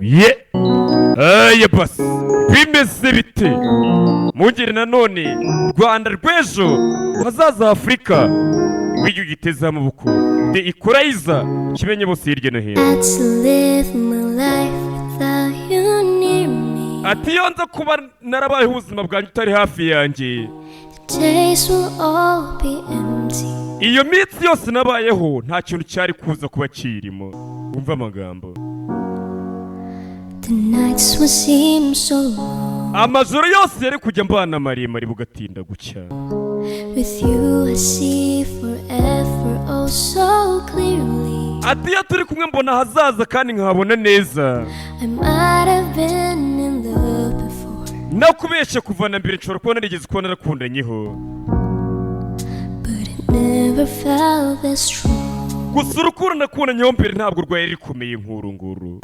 Ye eye basi, bimeze bite? Mungeri nanone, Rwanda rw'ejo hazaza, Afurika w'igihugu gitezeho amaboko, The Equalizer, kimenye bose hirya no hino. Had to live my life without you near me. Ati iyo nza kuba narabayeho ubuzima bwanjye utari hafi yanjye, Days will all be empty. iyo minsi yose nabayeho nta kintu cyari kuza kuba kirimo. Wumva amagambo. The nights will seem so long. Amajoro yose yari kujya mbana maremare, bugatinda gucya. With you, I see forever oh so clearly. Ati iyo turi kumwe mbona ahazaza kandi nkahabona neza. I might have been in love before, Nakubeshye, kuva na mbere nshobora kuba narigeze kuba narakundanyeho, but it never felt this strong. Gusa urukundo nakundanyeho mbere ntabwo rwari rukomeye nk'uru nguru.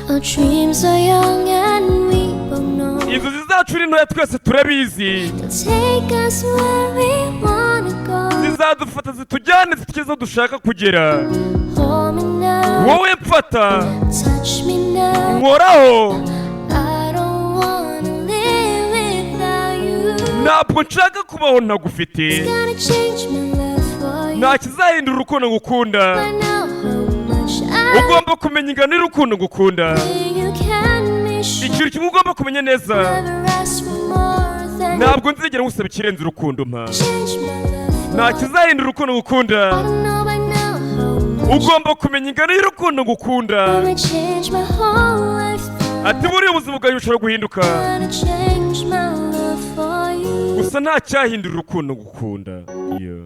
Our dreams are young and we both know Inzozi zacu ni ntoya, twese turabizi. they'll take us where we wanna go. Zizadufata zitujyane, zitugeze aho dushaka kugera. Hold me now, Wowe mfata, touch me now. nkoraho. I don't wanna live without you. Ntabwo nshaka kubaho ntagufite. Gonna change my love for you. Nta kizahindura urukundo ngukunda. I know how much I Ugomba kumenya ingano y'urukundo ngukunda. you can be sure. Ikintu kimwe ugomba kumenya neza, Never ask for more than ntabwo nzigera ngusaba ikirenze urukundo mpa. change my love for Nta kizahindura urukundo ngukunda. I don't know by now how much Ugomba kumenya ingano y'urukundo ngukunda. gonna change my whole life. Ati buriya ubuzima bwawe bushobora guhinduka, Gonna change my love for you. gusa nta cyahindura urukundo ngukunda. Yeah.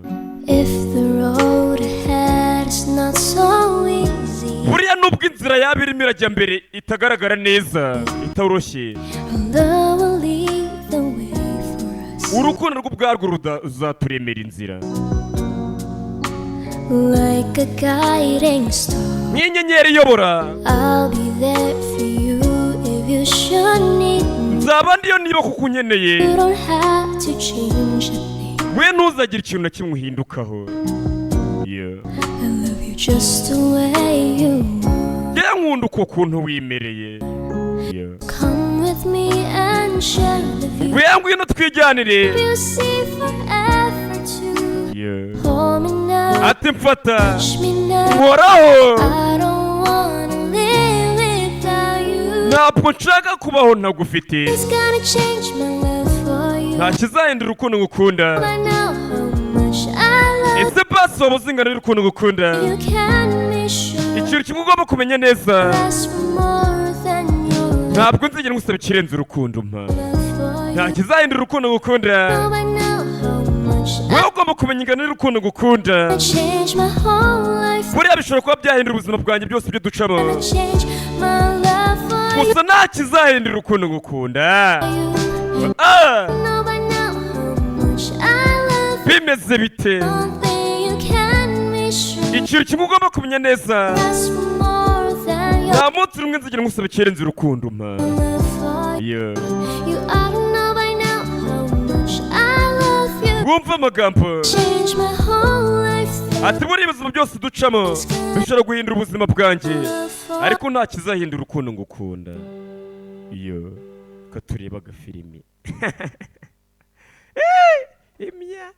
If the road ahead is not so easy, Buriya nubwo inzira yaba irimo irajya mbere itagaragara neza, itoroshye, love will lead the way for us. urukundo rwo ubwarwo ruzaturemera inzira. Like a guiding star, Nk'inyenyeri iyobora, I'll be there for you if you should need me. nzaba ndiyo niba kuko unkeneye. You don't have to change a thing. We ntuzagire ikintu na kimwe uhindukaho. Yeah. I love you just the way you are. Njyewe nkunda uko kuntu wimereye. Yeah. Come with me and share the view. We ngwino twijyanire. You see forever too. Yeah. Hold me now, Ati mfata, touch me now. nkoraho. I don't wanna live without you. Ntabwo nshaka kubaho ntagufite. It's gonna change my love for you. Nta kizahindura urukundo ngukunda. I know how much I love Ese basi waba uzi ingano y'urukundo ngukunda? you. Can be sure. Ikintu kimwe ugomba kumenya neza, Ask for more than your ntabwo nzigera ngusaba ikirenze urukundo mpa. love for Nta you. kizahindura urukundo ngukunda. Know I know how much Wowe ugomba kumenya ingano y'urukundo ngukunda. I change my whole life. Buriya bishobora kuba byahindura ubuzima bwanjye byose ibyo ducamo, Gonna change my love for you. gusa nta kizahindura urukundo ngukunda. Ah! Know by now how much I love Bimeze bite? One thing you can be sure. Ikintu kimwe ugomba kumenya neza, Ask for more than your nta munsi n'umwe nzigera ngusaba ikirenze urukundo mpa. love for you. Yeah. You ought to know by now how much I love you. Wumva amagambo. Change my whole life. Ati buriya ubuzima byose ducamo bishobora guhindura ubuzima bwanjye, ariko nta kizahindura urukundo ngukunda. Iyo ko tureba agafilimi imya.